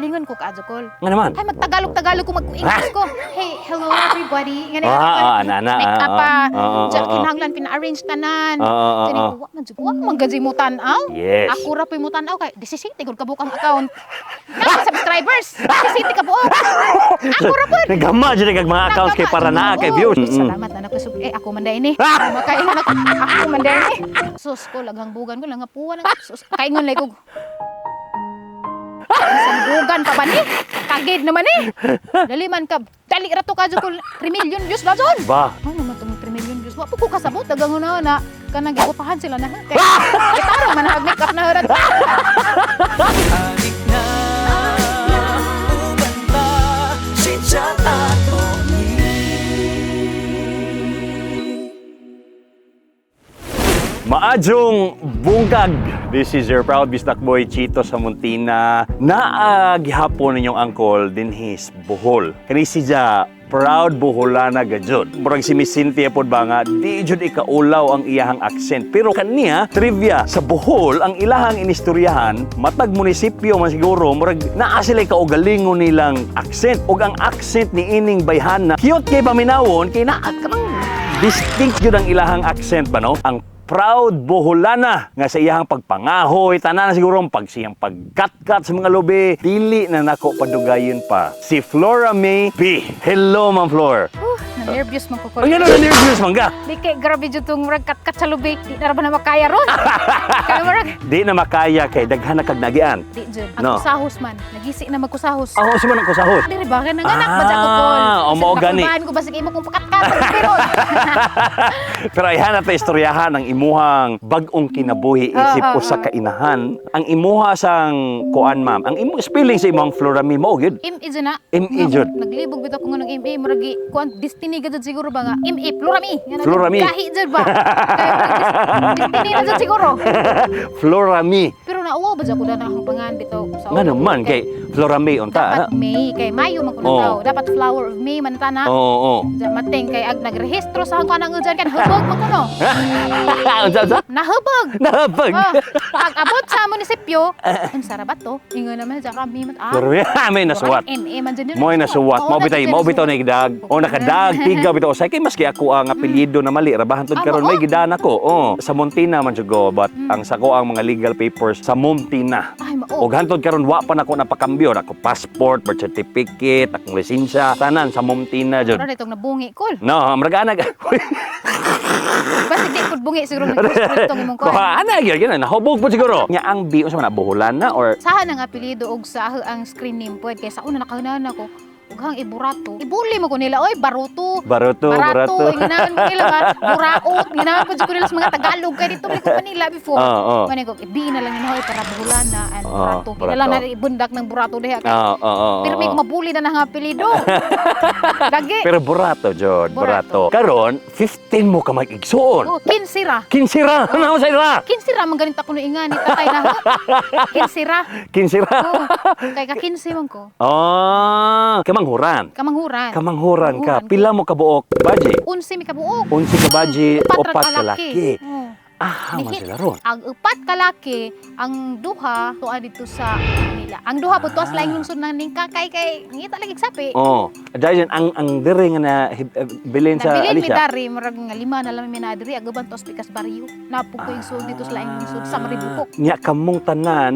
Nagsilingon ko kaadyo kol. Nga naman. Ay, magtagalog-tagalog ko, mag-English ko. "Hey, hello everybody." Nga Ah, ah, ana, make up ah, pa. ah, Diya, ah. kinahanglan pina-arrange tanan. Ah, Diyan ah. ko, wa man jud, wa man gadi mo tan-aw. Ako ra po'y mo tan-aw kay 17 gud kabuok ang account. Naa subscribers, 17 ka buok. Ako ra pod. Nagama jud kag mga accounts kay para naa kay Oo. views. Salamat na nako. Eh, ako man day ni. Makaingon ako. Ako man day ni. Sus ko, laghang bugan ko, lang puwan ang sus. Kaingon lay ko. Isang bugan pa ba ni? Kagid naman eh. Dali man ka. Dali ra to kadyo ko 3 million views ba zon? Ba. Ano naman itong 3 million views? Wa po ko kasabot. Dagang na na. Kanang gigupahan sila na. Kay tarong man nag make up na harat. Anik na uban ta si Tato. Maadjong bungkag. This is your proud Bisdak boy Chito sa Montina. Naa gihapon ninyong angkol dinhi sa Bohol. Kani siya proud Boholana gajud. Murag si Miss Cynthia pod ba nga di jud ikaulaw ang iyahang accent. Pero kaniya trivia sa Bohol ang ilahang inistoryahan, matag munisipyo man siguro murag naa sila kaugalingon nilang accent, ug ang accent ni ining bayhana cute kay paminawon kay naa kanang distinct jud ang ilahang accent ba, no? Ang proud Boholana nga sa iyahang pagpangahoy, tanan na siguro ang pagsiyang pagkatkat sa mga lubi, dili na nako padugayon pa. Si Flora May B. Hello, Ma'am Flor. Na-nervous man ko ko. Ang ano na nervous man ka? Di kay grabe jud tong murag katkat sa lubi. Di na ra ba na makaya ron? Kaya murag Di na makaya kay daghan na kag nagian. di jud. Ang No. kusahos man. Nagisi na magkusahos. Ako sa man ang kusahos. Diri ba kay nanganak ba sa ko kol? Ah, o mao gani. Nakulbaan ko basig imo kung pakatkat sa lubi ron. Pero ayhan na ta istoryahan ang imuhang bag-ong kinabuhi isip usa ka inahan. Ang imuha sang kuan, ma'am. Ang imo spelling sa imong Flora May mao gyud. ME jud na. ME jud. Naglibog bitaw ko nga ng ME, murag kuan destiny gud jud siguro ba nga ME Florami. Nga na- Florami. Gahi jud ba? Kaya murag destiny na jud siguro. Flora May. Pero nauwaw ba jud ako na akong pangan bitaw sa Nga naman kay Flora May unta. Dapat May kay Mayo man kuno Oo. daw. Dapat flower of May man ta na. Oo, oo. Diyan mating kay ag nagrehistro sa kuan ang dyan kan hubog man kuno. Unsa unsa? Nahubog. Nahapag. Oh, pag abot sa munisipyo, unsa ra ba to? Ingon naman dyan kami man ah. Pero may nasuwat. MA man dyan. Mo'y nasuwat. Oo, Mao bitay, na mao bitaw na gidag. O nakadag tiga bitaw usay kay maski ako ang apelyido na mali rabahan tud Ah, karon mao? may gidan ako. Oh, sa Montina man jud go, but ang sako ang mga legal papers sa Montina. Ay, mao. Og hantod karon wa pa nako napakambyo ako passport, birth certificate, akong lisensya, tanan sa Montina jud. Pero itong nabungi kol. No, murag ana. Basta di ko bungi siguro nag-gusto itong imong kuan. Kuha ana gyud gyud nahubog po siguro. Nya ang B unsa man na, Boholan na or Saha nang apelyido og sa ang screen name pod kay sa una nakahunahan ako ug hang iburato. Ibuli mo ko nila oy baruto. Baruto, Barato, barato. inganahan ko nila ba? Buraot, inganahan ko nila sa mga Tagalog kay dito ko Manila before. Oo, oo. Mani ko, B na lang yun hoy para buhulan na and Oo, burato. burato. Kina lang na ibundak ng burato diha. Oo. Pero may oo. mabuli na ng apelyido. Lagi. Pero burato, Jod, burato. Burato. Karon, 15 mo ka mag-igsuon. Oh, 15 ra. 15 ra, ano sa ra? 15 ra man ganito ako no ingani tatay na. 15 ra. 15 ra. Oh, kay ka 15 man ko. Ah, kamanghuran. Kamanghuran. Kamanghuran ka. Kamanghuran. Pila mo kabuok, baji? 11 mi kabuok. 11 ka baji, Upat ra upat ka laki. Oh. Ah, man Nihi- sila ron. Ang upat ka laki, ang duha tuwa dito sa Manila. Ang duha po tuwa sa laing lungsod ng ning kakay kay ngita lagi sapi. Oh, dahil ang dire nga na bilin sa Nabilin mi Alicia. dari murag nga lima na lang mi nadiri agaban tos pikas baryo. Napog ko yung sulod dito sa laing lungsod sa Maribukok. Nya kamong tanan,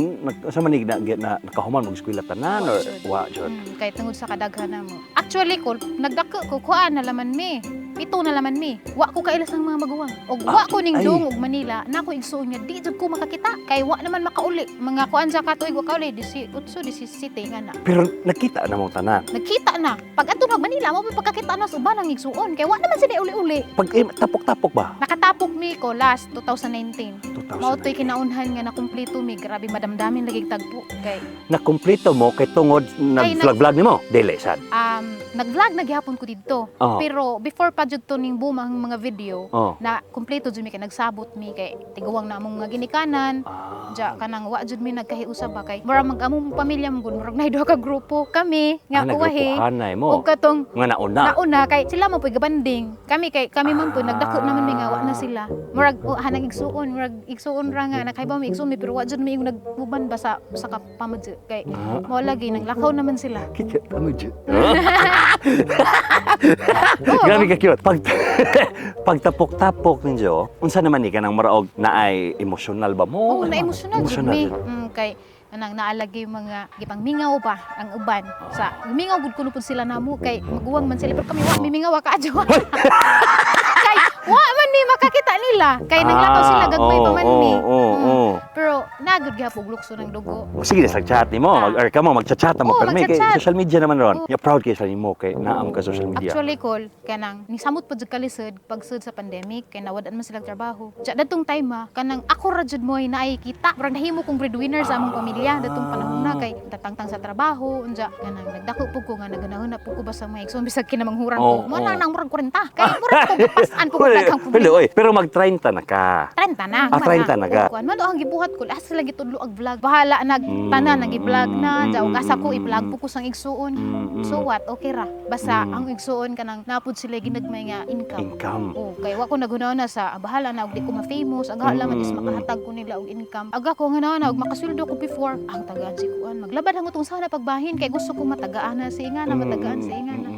sa manig na, na nakahuman mag eskwela tanan or wa jud? Kay tungod sa kadaghanan mo. Actually ko nagdako ko kuan na laman mi. Pito na laman mi. Wa ko kailas ng mga maguwang. Og wa ko ning ay. dong og Manila, na ko igsuon nga di jud ko makakita kay wa naman makauli. Mga kuan sa katuig wa kauli 18, 17 nga na. Pero nakita na mong tanan. Nagkita na. Pag adto nag Manila, mo pagkakita na sa uban ang igsuon kay wa naman sila uli-uli. Pag eh, tapok-tapok ba? Nakatapok mi ko last 2019. 2019. Mao to'y kinaunhan nga nakumpleto mi. Grabe madamdamin lagi tagpo kay Nakumpleto mo kay tungod Kay nag-vlog-vlog nimo. Dili sad. Nag-vlog na gihapon ko didto. Oh. Pero before pa jud to ning boom ang mga video na kompleto jud mi kay nagsabot mi kay tiguang na among mga ginikanan. Ja kanang wa jud mi nagkahiusab ba kay mura mag among pamilya mo gud, murag naay duha ka grupo kami nga uwahi Nagrupuhanay mo. ug katong Nga nauna. Nauna kay sila man po'y gabanding. Kami kay kami man po nagdako naman mi nga wa na sila. Murag oh, hanang igsuon, murag igsuon ra nga nakaibaw mi igsuon mi pero wa jud mi yung naguban ba sa kapamadyo kay mao lagi naglakaw naman sila. Kaya tama dyan. Oo. Grabe ka cute. Pagtapok-tapok ninyo, unsa naman ni kanang maraog na ay emotional ba mo? Oo, na emotional jud mi. Emotional jud. Kay anang naalagi yung mga gipangmingaw ba ang uban sa mingaw gud kuno pud sila namo kay maguwang man sila pero kami wa mimingaw ka adyo kay wa man mi makakita nila kay nanglakaw sila gagmay pa man mi. Pero nagud gyapon lukso ng dugo. Sige na sa chat nimo, mag or kamo magchat-chat na mo Oo, permi kay magchat-chat. social media naman ron. Oo. Ya proud kay sa nimo kay naam ka social media. Actually, kol, kanang nisamot pa jud kalisod pagsud sa pandemic kay nawad-an man sila trabaho. Diya datong time ha, kanang ako ra jud mo'y naay kita. Murag nahimo kong breadwinner sa among pamilya datong panahon na kay tatangtang sa trabaho, unja kanang nagdako pud ko nga naganahon na pud ko ba sa mga igsoon bisag kinamanghuran ko. Oo, Mo nang oo. nang murag 40. Kay murag ko pasan ko Wala, daghang wala, problema. oy. Pero mag-30 na ka. 30 na. Ah, 30 na ka. Kuan man ang gibuhat ko, asa sila gitudlo og vlog. Bahala nag tanan nag i-vlog na, jaw asa ko i-vlog po ko sang igsuon. So what? Okay ra. Basta ang igsuon kanang napud sila ginagmay nga income. Income. Oh, kay wa ko naghuna na sa ah, bahala na og di ko ma-famous, ang hala man is makahatag ko nila og income. Aga ko nga na og makasweldo ko before, ang tagaan si kuan. Maglabad ang utong sana pagbahin kay gusto ko matagaan na si ingana, matagaan si ingana.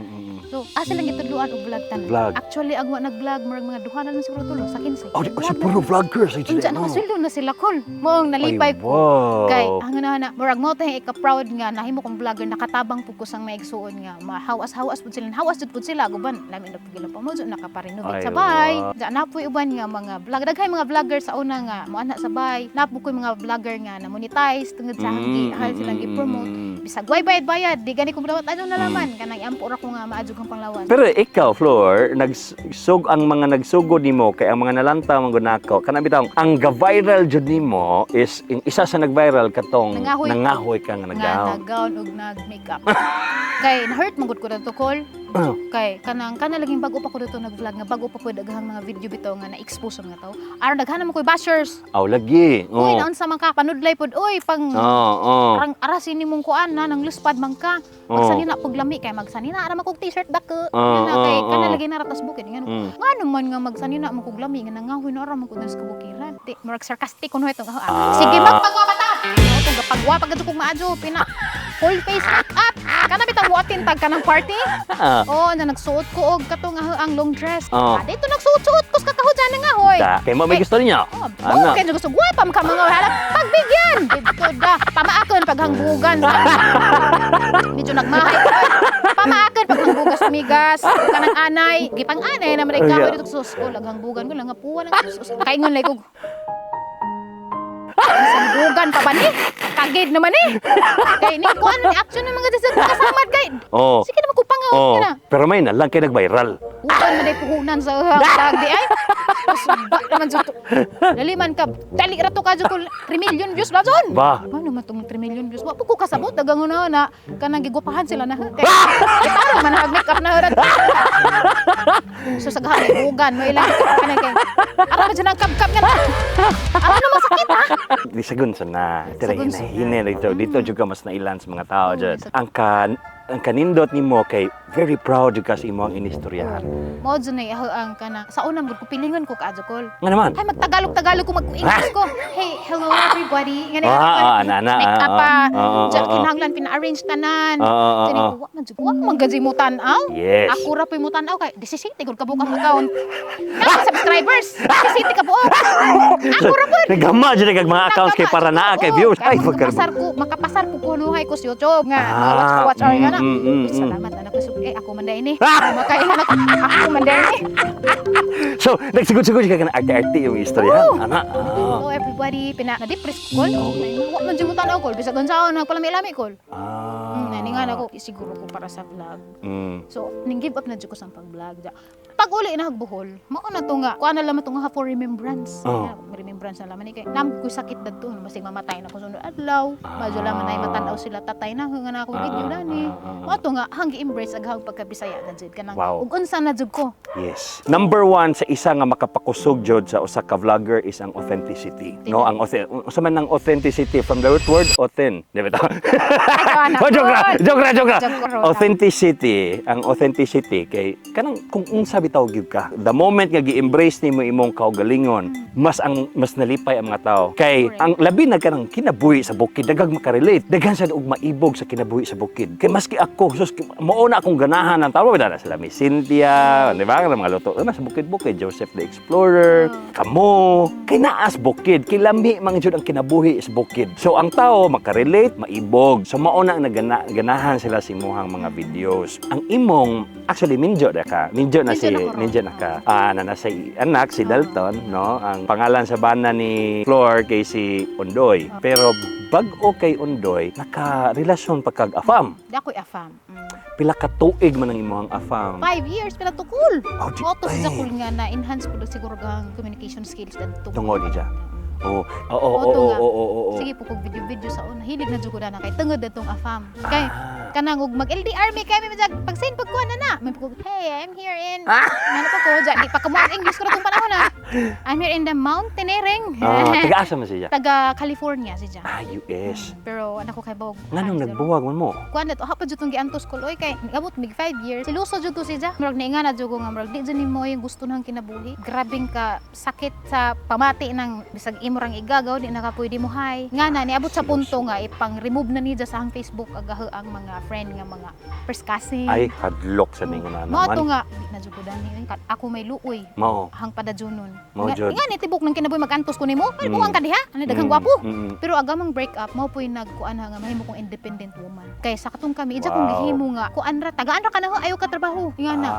So, asa lang gitudloan og vlog tanan. Vlog. Actually, ang wa nag-vlog murag mga duha na lang siguro tulo sa 15. Oh, di, oh, Vlog si na. puro vloggers. Ay, Unsa no. nakasweldo na sila kol. Moong nalipay Ay, ko. wow. Kay ang na na murag mo tayo ika-proud nga nahimo kong vlogger, nakatabang pud ko sang maigsuon nga mahawas-hawas pud sila. Hawas jud pud sila guban lami na pud gila pa mo jud nakaparenovate Ay, sa bahay. wow. Diya na po'y uban nga mga vlog, daghay mga vlogger sa una nga mo ana sa bahay. Na po ko'y mga vlogger nga na monetize tungod sa hanggi hal silang gi-promote. Bisag way bayad-bayad di gani ko dawat ano na laman kanang iampo ra ko nga maadjog ang panglawas. Pero ikaw, Flor, nagsug ang mga nagsugod nimo kay ang mga nalanta mga gunako, kanang bitaw ang ga-viral jud nimo is yung isa sa nag-viral katong Nangahoy. nangahoy ka nga Nga nag-gown. nag-gown ug nag-makeup. Kay na-hurt man gud ko dato kol. Kay kanang kana laging bago pa ko dito nag-vlog nga bago pa ko daghang mga video bitaw nga na-expose sa mga tao. Aron daghan naman ko'y bashers. Aw lagi. Uy, Oo. naon sa mga ka panudlay pod oy pang Oo. arang arasin nimong kuan na nang luspad man ka. Magsanina pag lami kay magsanina ara man kog t-shirt dako. Oo, Nga na kay oo, kana oo. lagi na ratas bukid nga ngano man nga magsanina man kog lami nga nangahoy na ara man kog diri sa kabukiran. Di murag sarcastic kuno itong ah. Sige magpagwapa ta. Itong gapagwapa gud kog maadyo pina full face make up. Kana bitang muatin tag kanang party. Oh, na nagsuot ko og katong ang long dress. Oo. Ah, dito nagsuot-suot ko sa kakahudyan na nga hoy. Da, kay mo may gusto niyo. Oh, Ano? oh, kaya gusto gwapa man ka mga harap. Pagbigyan. Dito da pamaakon paghangbugan. Medyo nagmahay. Pamaakon paghangbugas sumigas kanang anay. Gipang-anay naman ay kahoy dito sus ko laghangbugan ko lang nga puwan ang sus. Kaingon lay ko. Sanggugan pa ba ni? Kagid naman eh. Kay ni kuan ni action ng mga dasag kasamad kay. Oo. Sige naman ko pangaw Oh. na. Pero may na lang kay nag-viral. Bukan man day puhunan sa vlog di ay. Mas ba naman jud to. Dali man ka. Dali ra to ka jud ko 3 million views na jud. Ba. Ano man tong 3 million views? Wa po ko kasabot dagang una na kanang gigupahan sila na. Kay kita man hag make up na harat. So sa gahan bugan mo ilang kanang kay. Ara man jud ang kabkab nga. Ara na masakit ha. Di sagun sa na. Tira Sagun sa na. hinahine dito. Dito jud ka mas nailan sa mga tao Oo, jud. Ang kanindot nimo kay very proud jud ka sa imong inistoryahan. Mao jud na ang kana. Sa una gud ko pilingon ko kaadyo kol. Nga naman. Ay, magtagalog-tagalog ko, mag-English ko. Hey, hello everybody. Nga na, Ana, ana, make up pa. Diyan, kinahanglan, pina-arrange tanan. Diyan, wa man jud, wa man gud mo tan-aw. Yes. Ako ra po'y mo tan-aw kay 17 gud ka buok ang account. Nasa subscribers, 17 ka buok. Ako ra pod. Nagama jud kag mga accounts kay para naa kay views. Ay, Ay, pagkar. makapasar ko kunuhay ko sa YouTube nga. Watch watch hour nga na. Uy, salamat anak ko. Eh, ako man day ni. Makaingon ako. Ako man day ni. So, nagsigod-sigod ka kana arte-arte yung istorya. Ana. Hello everybody, pina na-depress ko kol. Wa man jud mo tan-aw kol. Bisag unsaon nagpalami-lami kol. Nani nga nako siguro ko para sa vlog. So, ning give up na jud ko sa pag-vlog. Ja. Pag uli na Bohol, mao na to nga kuan na lang to nga for remembrance. Oh. Yeah, remembrance na laman ni kay nam ko sakit dadto masig mamatay na ko sunod adlaw. Madyo laman ay matan-aw sila tatay na nga na akong video na ni. Mao to nga hang gi-embrace aghang pagkabisaya na jud kanang ug unsa na jud ko. Yes. Number one sa isa nga makapakusog jud sa usa ka vlogger is ang authenticity. No, ang unsa man ang authenticity, from the root word authen. Di ba to? Ay, Oh, joke ra, joke ra, joke ra. Joke ra. Authenticity, ang authenticity kay kanang kung unsa bitaw gyud ka. The moment nga gi-embrace nimo imong kaugalingon, mas nalipay ang mga tao. Kay ang labi na kanang kinabuhi sa bukid, daghang makarelate. Daghan sad og maibog sa kinabuhi sa bukid. Kay maski ako, sus, mao na akong ganahan ang tao, na sila Miss Cynthia, di ba? Ang mga luto, na sa bukid-bukid, Joseph the Explorer, kamo, kay naas bukid, kay lami man jud ang kinabuhi sa bukid. So ang tao makarelate, maibog. So mao na ang ganahan sila sa imuhang mga videos. Ang imong actually minjo na ka. Minjo na Minjo si na ko ron. minjo na ka. Ah, na nasa anak si Dalton, no? Ang pangalan sa bana ni Flor kay si Ondoy. Pero bag-o kay Ondoy, nakarelasyon pa kag afam. Di ako'y afam. Pila ka tuig man ang imong afam? 5 years pila tukol. Oh, di, Mao to ay. sa kul nga na enhance po siguro ang communication skills dadto. Tungod ni siya. Oo. Oo, Mao to nga. oo. Sige po kog video-video sa una. Hilig na jud ko na kay tungod datong afam. Kay Ah. kanang og mag LDR mi kay mi mag pag send pag kuan na na. May pag, "Hey, I'm here in," ano pa ko dyan, di pa kamo ang English ko na itong panahon na. "I'm here in the mountaineering." Ah, taga-asa man siya? Taga California si siya. Ah, US. Pero anak ko kay bog. Nganong nagbuwag man mo? Kuan na to, hapa jud tong giantos ko oy kay niabot mig 5 years. Siluso jud to siya. Murag nainga na jud ko nga murag di jud nimo yung gusto nang kinabuhi. Grabing ka sakit sa pamati ng bisag imo rang igagaw di na ka pwede mo hi. Nga na niabot sa punto nga ipang-remove na niya sa ang Facebook agaho ang mga friend nga mga first cousin. Ay, hadlok sa ningon na Mao to naman. nga di na jud ko dani oy. Ako may luoy Mao. hang padajunon. Mao Nga, jud. nga ni tibok ng kinabuhi magantos ko nimo. Ay, buang ka diha. Ano daghang gwapo. Pero agamang break up, mao po'y nagkuan nga mahimo kong independent woman. Kay sa katong kami, ija kong gihimo nga kuan ra, tagaan ra ka na ho, ayaw ka trabaho. Nga na.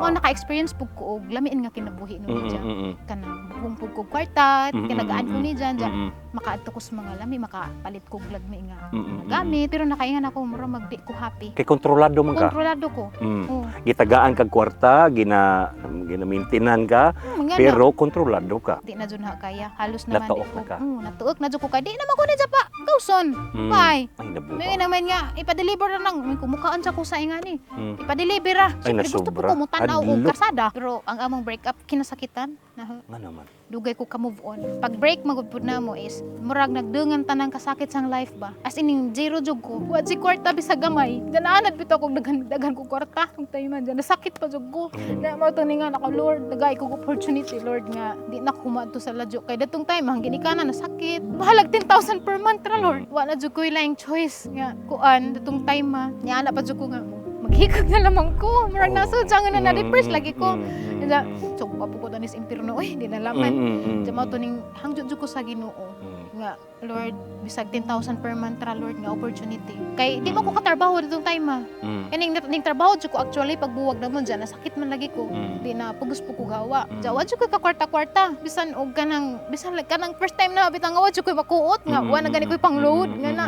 Mao naka-experience pug ko og lamiin nga kinabuhi no niya. Kanang bukong pug kog kwarta, kinagaan ko ni dyan, dyan, makaadto ko sa mga lami, makapalit kog lagmi nga gamit. Pero nakaingan ako, mura magdi ko happy. Kay kontrolado man ka. Kontrolado ko. Oh. Gitagaan kag kwarta, gina gina-maintainen ka, Nga na. pero kontrolado ka. Di na jud na kaya. Halos naman Natuok di ko. na ka. Natuok na jud ko kay di naman ko ni pa. Gawson. Bye. Ay, nabuha. May naman nga, ipa-deliver na lang. May kumukaan sa ko sa ingani. Ipa-deliver ra. Ay, Siyempre, gusto po nasobra. ko mo tanaw og Hadlok. kasada. Pero ang among break up, kinasakitan. Na, Nga naman. Dugay ko ka move on. Pag break magud pud na mo is murag nagdungan tanang kasakit sang life ba. As in ning zero jud ko. Wa si kwarta bisag gamay. Ganaanad bitaw kog daghan daghan ko kwarta. Ug tayo man dyan nasakit pa jud ko. Na mao to ni nga nako, Lord, nagay ko opportunity, Lord, nga di na ko maadto sa ladyo kay datong time ang ginikana nasakit. Bahalag 10,000 per month ra, Lord. Wa na jud ko laing choice nga kuan datong time ma. Nya ana pa jud ko nga maghikog na lamang ko. Murag nasudya nga na na-depress lagi ko. Nya, so pa po ko tanis impirno oy, di na laman. Diyan mao to ning hangjud jud ko sa Ginoo nga, "Lord, bisag 10,000 per month ra, Lord, nga opportunity." Kay di mo ko katrabaho ditong time ah. Ining ning trabaho jud ko actually pagbuwag na mo dyan, nasakit man lagi ko. Di na pugos po ko gawa. Diyan wa jud ko ka kwarta-kwarta bisan og kanang bisan kanang first time na bitang wa jud ko makuot nga wa na gani ko pang-load nga na.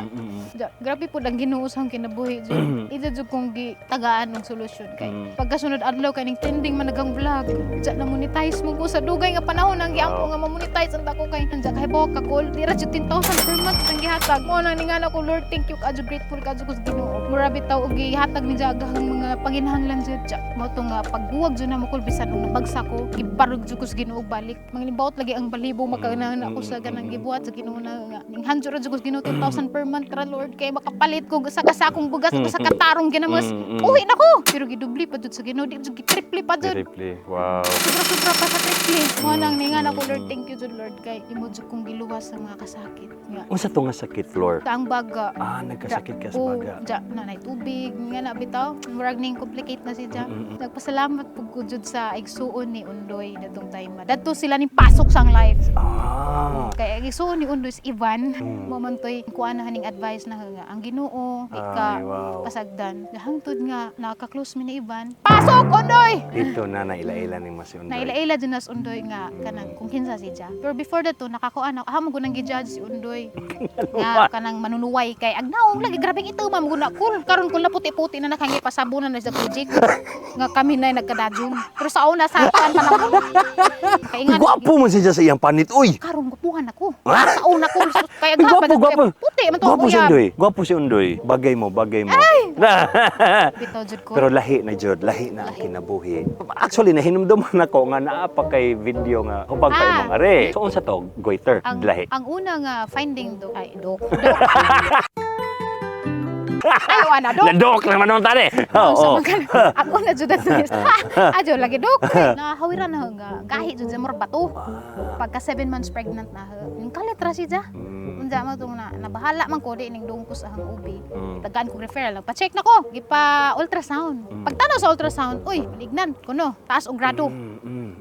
Diya, grabe po ang Ginoo sa akong kinabuhi jud. Ida jud kong gitagaan og solusyon kay pagkasunod adlaw kay ning trending man nagang vlog. Diya na monetize mo ko sa dugay nga panahon ang giampo nga ma-monetize ang dako kay anja kay bawa ka call di ra jud 10,000 per month ang gihatag. Mo nang ningan ako, "Lord, thank you kaadyo, grateful kaadyo ko sa Ginoo." Mura bitaw og gihatag ni Jaga ang mga panginahanglan jud. Diya, mao to nga pagbuwag jud na mo kol bisan og nabagsak ko, gibarog jud ko sa Ginoo balik. Manglibaot lagi ang balibo makaganahan ako sa ganang gibuhat sa Ginoo na nga ning hanjo ra jud ko sa Ginoo, 10,000 per month ra, Lord, kay makapalit ko sa kasakong bugas o sa katarong ginamos. Uwi na ko. Pero gidubli pa jud sa Ginoo, di jud gitriple pa jud. Triple. Wow. Sobra-sobra pa sa triple. Mo nang ningan ako, "Lord, thank you jud, Lord, kay imo jud kong giluwas sa mga kasakit." Nga Unsa to nga sakit, Flor? ang baga. Ah, nagkasakit ka sa Oo, baga. ja, nanay tubig, nga na bitaw. Murag ning complicate na siya. Nagpasalamat pug ko jud sa igsuon ni Undoy datong time. Dadto sila ning pasok sang life. Kay ang igsuon ni Undoy is Ivan. Mo man toy kuan na haning advice. na nga ang Ginoo di ka Ay, wow. pasagdan. Hangtod nga naka-close mi ni Ivan. Pasok, Undoy! Dito na naila-ila ni mas si Undoy. Naila-ila dyan nas Undoy nga kanang kung kinsa si siya. Pero before that to nakakuan ako, amo ko nang gi-judge si Undoy. Nga kanang manunuway kay agnaong lagi, grabeng ito ma'am guna cool. Karon kung naputi-puti na nakangi pasabunan na sa project nga kami na nagkadajong. Pero sa una sa kuan pa lang. Kaingan. Gwapo man siya sa iyang panit, uy! Karon gwapuhan ako. Ah? Sa una ko kaya Uy, gwapo, gwapo. Puti man to Gwapo si uyab. Undoy. Gwapo si Undoy. Bagay mo, bagay mo. Bitaw jud ko. Pero lahi na jud, lahi na ang kinabuhi. Actually, nahinumduman ako nga naa pa kay video nga hubag pa Ah. imong are. So unsa to? Goiter, Ang, lahi. ang una nga finding do ay dok. Dok. Ay, wala dok. Ladok naman nun tani. Oo. Ang una jud ato is adyo lagi dok. Nahawiran na nga gahi jud sa murag bato. Pagka 7 months pregnant na ning kalit ra siya. Unsa mo tong na nabahala man ko di ning dungkos ang ubi. Tagaan kog referral lang. Pa-check na ko, gipa ultrasound. Pagtanaw sa ultrasound, uy, malignan kuno, taas og grado.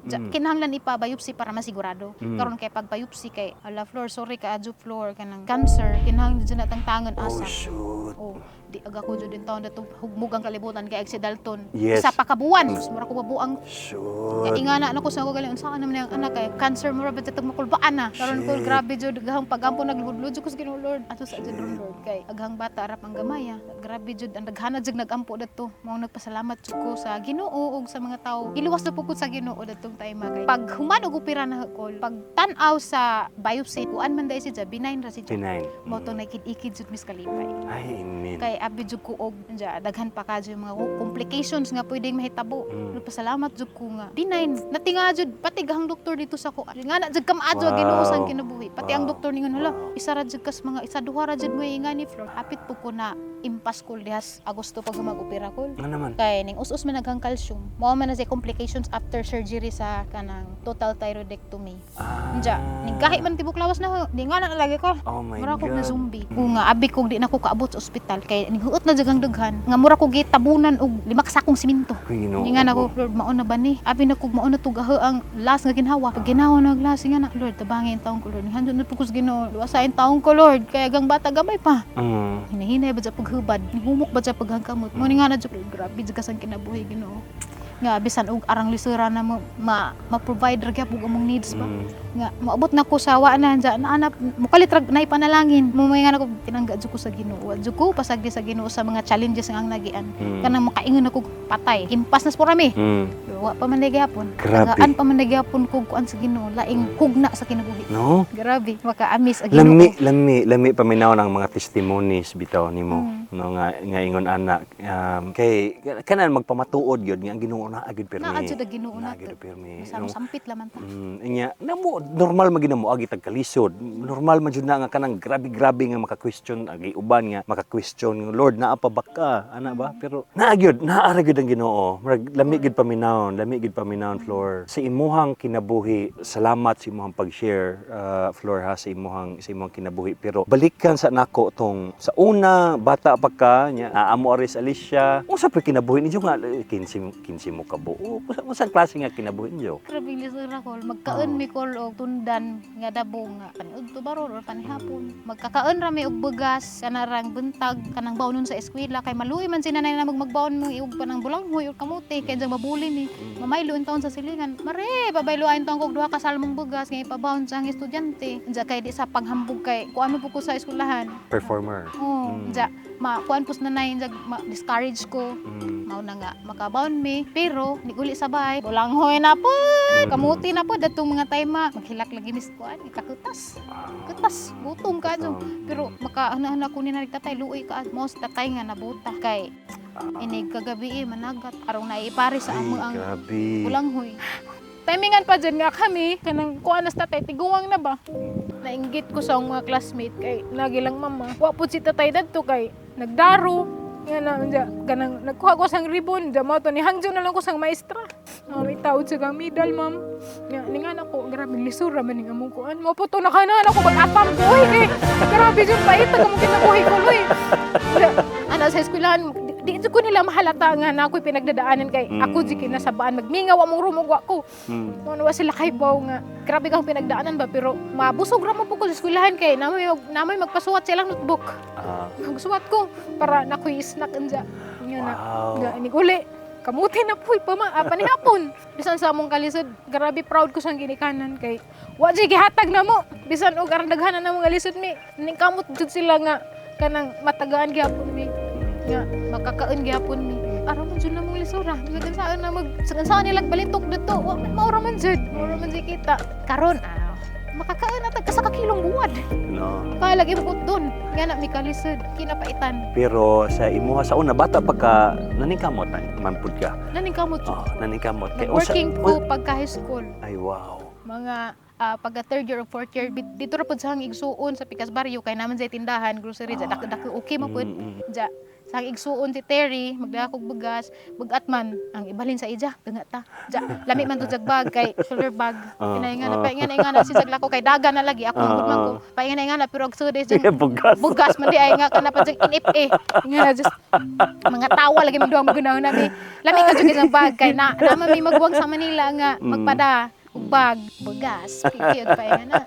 Kinahanglan ipa biopsy para masigurado. Karon kay pag biopsy kay ala Flor, sorry ka adyo Flor, kanang cancer, kinahanglan jud na tangtangan Oh, asa. shoot. Oh, di aga ko jud taon dato hugmog ang kalibutan kay si Dalton. Yes. Isa pa ka buwan, sus, mura ko mabuang. Shoot. Kay ingana na ko sa ako galing unsa ka naman ang anak kay cancer, mura ba jud makulbaan na. Karon ko Shit. grabe jud gahang pagampo, nagludlud jud ko sa Ginoo, Lord. Ato sa jud ron, Lord, kay aghang bata arap ang gamaya. Grabe jud ang daghana jud nagampo dadto. Mao nagpasalamat jud ko sa Ginoo ug sa mga tawo. Giluwas na pud ko sa Ginoo dadtong time kay pag human og opera na ko, pag tan-aw sa biopsy, kuan man dai siya, benign ra siya. Benign. Mao to nakid-ikid jud mis kalipay Ay, amen. kay abi jud ko og anja daghan pa ka jud mga complications nga pwedeng mahitabo. Nagpasalamat jud ko nga benign. Natinga jud pati gahang doktor dito sa ko. Nga na jud kamaadyo Ginoo sa kinabuhi. Pati ang doktor ningon, hala, isa ra jud kas mga isa duha ra jud mo ingani, Flor. Hapit po ko na impas ko dihas Agosto pag mag-opera ko. Nga naman. Kay ning us-us man naghang calcium. Mao man na siya complications after surgery sa kanang total thyroidectomy. Anja, ning gahi man tibok lawas na ho. Di nga na lagi ko. Oh my Mura ko God. na zombie. Kung nga abi kong di na ko kaabot sa ospital kay ninghuot na jud ang daghan. Nga mura ko gitabunan og lima ka sakong simento. Uy, Ginoo Hindi nga na ko. ko, Lord, mauna ba ni? Abi na ko, mauna to gaho ang last nga ginhawa. Pag ginawa na ang last, nga na, Lord, tabangin taong ko, Lord. Handon na po ko sa Ginoo. Luwasain taong ko, Lord. Kaya gang bata gamay pa. Hinahinay ba sa paghubad? Nihumok ba sa paghangkamot? Mo ni nga na, Lord, grabe, jud kasang kinabuhi, Ginoo. Nga, bisan og arang lisura na mo, ma, ma-provide ra gyud og among needs ba? Nga moabot na ko sa wa na dya na anap mukalit ra nay panalangin mo may nga nako tinangga jud ko sa Ginoo. Wa jud ko pasagdi sa Ginoo sa mga challenges nga ang nagian. Kanang makaingon ako patay, impas na sa mi. Wa pa man gihapon. Grabe. Tagaan pa man gihapon kog kuan sa Ginoo, laing hugna sa kinabuhi. No? Grabe, makaamis ang Ginoo. Lami, lami, lami paminaw ng mga testimonies bitaw nimo no nga nga ingon ana kay kanan magpamatuod gyud nga ang Ginoo naa gyud pirmi. Naa jud ang Ginoo Naa nato. gyud pirmi. Basta No? sampit laman ta. Inya namo normal man gyud na mo agi tag kalisod. Normal man jud na nga kanang grabe-grabe nga maka-question agi uban nga maka-question nga, Lord, naa pa ba ka ana ba? Pero naa gyud, naa ra gyud ang Ginoo. Murag lami gyud paminawon, lami gyud paminawon, Flor. Sa imuhang kinabuhi, salamat sa imuhang pag-share, Flor ha, sa imuhang kinabuhi. Pero balikan sa nako tong sa una bata pa ka nya aamo aris Alicia. Unsa pa kinabuhi ninyo nga 15 15 mo ka buo? Unsa klase nga kinabuhi ninyo? Grabe lisura ko. Magkaon mi kol og tundan nga dabong nga paniudto baron or panihapon. Magkakaon ra mi og bugas kanarang buntag kanang baonon sa eskwela kay maluoy man si nanay na magbaon mo iug pa ng bulanghoy or kamote kay dyan mabuli ni. Mamaylo in taon sa silingan. Mare, babaylo taon kog duha ka salmong bugas nga ipabaon sa ang estudyante. Diya kay di sa panghambog kay kuan mo po ko sa eskwelahan. Performer. Oh, diya ma kuan po sa nanay diya ma discourage ko. Mao na nga makabaon mi pero niguli sa bahay bulanghoy na po, kamuti na po datong mga tayma maghilak lagi mis kuan ikakutas kutas gutom ka Gutom. pero maka ana ko ni tatay, luoy ka mo sa tatay nga nabuta kay inig kagabi eh, managat arong naiipare sa Ay, amo ang grabe. bulanghoy. Timingan pa dyan nga kami kanang kuan na sa tatay tiguang na ba, nainggit ko sa akong mga classmate kay lagi lang mama wa pud si tatay dadto kay nagdaro nga na unja kanang nagkuha ko sang ribbon ja mo to ni hangjo na lang ko sang maestra. Oh, may taod sa kang medal, ma'am. Nga ni nga nako, grabe lisura man ning among kuan mo po to nakanan ako mag-apam buhi kay grabe jud pait ang among kinabuhi ko loy. Ana sa eskwelahan di, di ko nila mahalata nga na ako'y pinagdadaanan kay ako di kinasabaan magmingaw among rumog wa ko. Mo wa sila kay baw nga grabe kang pinagdaanan ba, pero mabusog ra mo po ko sa eskwelahan kay namoy namoy magpasuwat sa ilang notebook. Magsuwat ko para nakoy snack anja. Nga na. Nga inig uli. Kamuti na po pa panihapon. Bisan sa among kalisod, grabe proud ko sang ginikanan kay wa jud gihatag na mo. Bisan og aron daghanan na mga lisod mi. Ning kamot jud sila nga kanang matagaan gihapon mi. Nga makakaon gihapon mi. Ara man jud na mong lisod ra. Bisan saan na mag saan nila balitok dito. Wa man maura man jud. Maura man jud kita. Karon makakaon na tag sa kakilong buwad. No. Kalagi mo doon. Nga na mi kalisod kinapaitan. Pero sa imuha sa una bata pa ka naningkamot na man pud ka. Naning kamot jud Oh, ko. naningkamot kay Nag-working ko pagka high school. Ay, wow. Mga pagka third year or fourth year, dito ra pud sa hang igsuon sa Pikas Barrio kay naman sa tindahan, grocery, ja dako dako okay mo pud. Ja sa hang igsuon si Terry, magdala kog bugas, bugat man ang ibalin sa ija, tunga ta. Ja lami man to jag bag kay shoulder bag. Pinaingan na paingan na ingana si jaglako kay daga na lagi ako gud man ko. Paingan na ingana pero og sude jud Bugas. Bugas man di ay nga kana pa jud inip eh. Nga na just mga tawa lagi man duha magunaw na mi. Lami ka jud isang bag kay na naman mi magwang sa Manila nga magpada og bag bugas pigi og paingan na.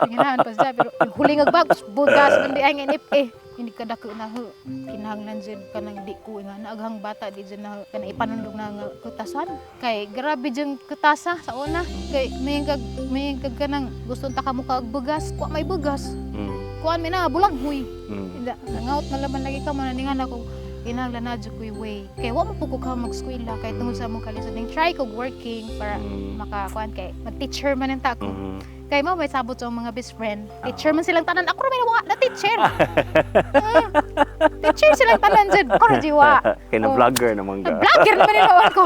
Pinganahan pa siya pero yung huling og bag bugas man di ay nga inip eh. Hindi ka dako na ho. Kinahanglan jud kanang di ko nga naaghang bata di jud na kanang ipanundog na nga kutasan. Kay grabe jud kutasa sa una. Kay may kag kanang gusto ta ka og bugas, wa may bugas. Kuan mi na bulaghoy. Hindi, nangaut na laman lagi ka man nga ako kinahanglan na jud ko'y way. Kay wa mo po ko ka mag-eskwela kay tungod sa among kalisod ning try kog working para makakuan kay mag-teacher man ang ta ko. Kay mo may sabot sa akong mga best friend. Teacher man silang tanan. Ako ra may nawa na teacher. Teacher silang tanan jud. Ako ra jiwa. Kay na Oh. vlogger naman ka. Vlogger naman nila ko.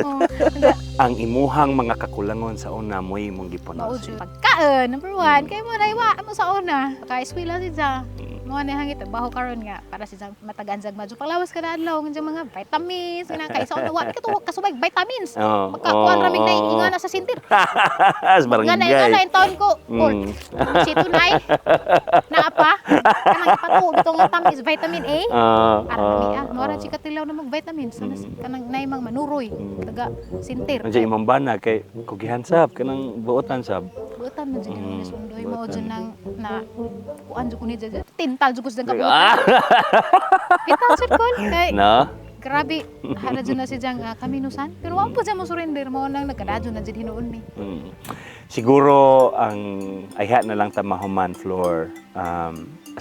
Oh, hindi. Ang imuhang mga kakulangon sa una mo'y imong gipuno. Mao jud. Pagkaon, number one, kay mo na iwa mo sa una. Pagka-eskwela si Ja. Mo na hangit baho karon nga para si Jang matagaan jag madyo panglawas kada adlaw nga mga vitamins nga kay sa una wa ka to kasubay vitamins. Makakuan ra mig na na sa sintir. Sa barangay. Nga na in taon ko. Kol. Si tunay. Naa pa. Kanang ipatuo bitong nga tamis vitamin A. Ara mi mo ra chika tilaw na mag vitamins. Kanang nay mang manuroy taga sintir. Nandiyan imong bana kay kugihan sab kanang buotan sab. Buotan man jud ni sundoy mo buotan. jud nang na kuan jud ko ni jud tintal jud ko sa kabuotan. Bitaw jud ko kay No? grabe hala jud na si jang kaminusan pero wa po jud mo surrender mo nang nagkadadyo na jud hinuon mi. Siguro ang ayha na lang ta mahuman, Flor,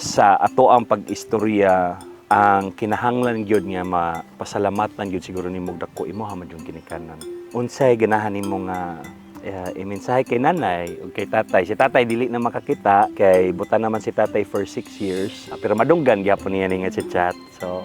sa ato ang pag-istorya ang kinahanglan gyud nga mapasalamatan gyud siguro nimo dako imo man yung ginikanan. Unsay ganahan nimo nga imensahe kay nanay ug kay tatay? Si tatay dili na makakita kay buta naman si tatay for 6 years. Ah, pero madunggan gyapon niya ni nga si chat. So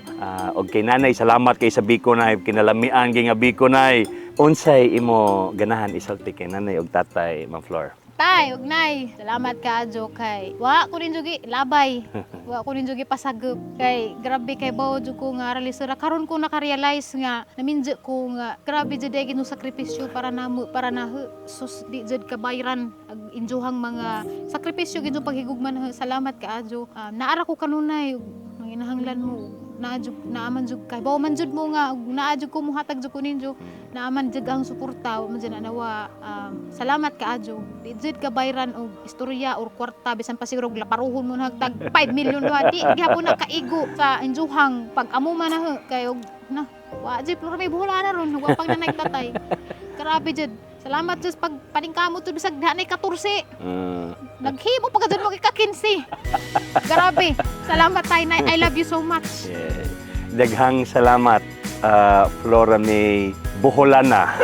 og kay nanay, salamat kay sa biko nay, kinalamian kay nga biko nay. Unsay imo ganahan isulti kay nanay ug tatay, Ma'am Flor? Tay, ug nay, salamat kaayo kay wa ko rin jugi labay. Wa ko rin jugi pasagop kay grabe kay bawo jud ko nga ralisura karon ko naka-realize nga naminjo ko nga grabe jud ay ginoo sakripisyo para namo para na sus di jud kabayran ag injuhang mga sakripisyo gid paghigugma na. Salamat kaayo. Naara ko kanunay ug manginahanglan mo naa jud naaman jud kay bawo man jud mo nga ug naa jud ko muhatag jud ko ninyo, naaman jud ang suporta wa man jud na nawa. Salamat kaayo, di jud kabayran og istorya or kwarta bisan pa siguro og laparuhon mo nagtag 5 million duha di gihapon na kaigo sa injuhang pag-amo man na ho kay og na wa jud pero may buhula na ron wa pang nanay tatay. Grabe jud, salamat jud pag paningkamot jud bisag di 14 naghimo pa ka jud mo ika 15. Grabe, salamat tay, nay, I love you so much. Yeah. Daghang salamat, Flora May Boholana.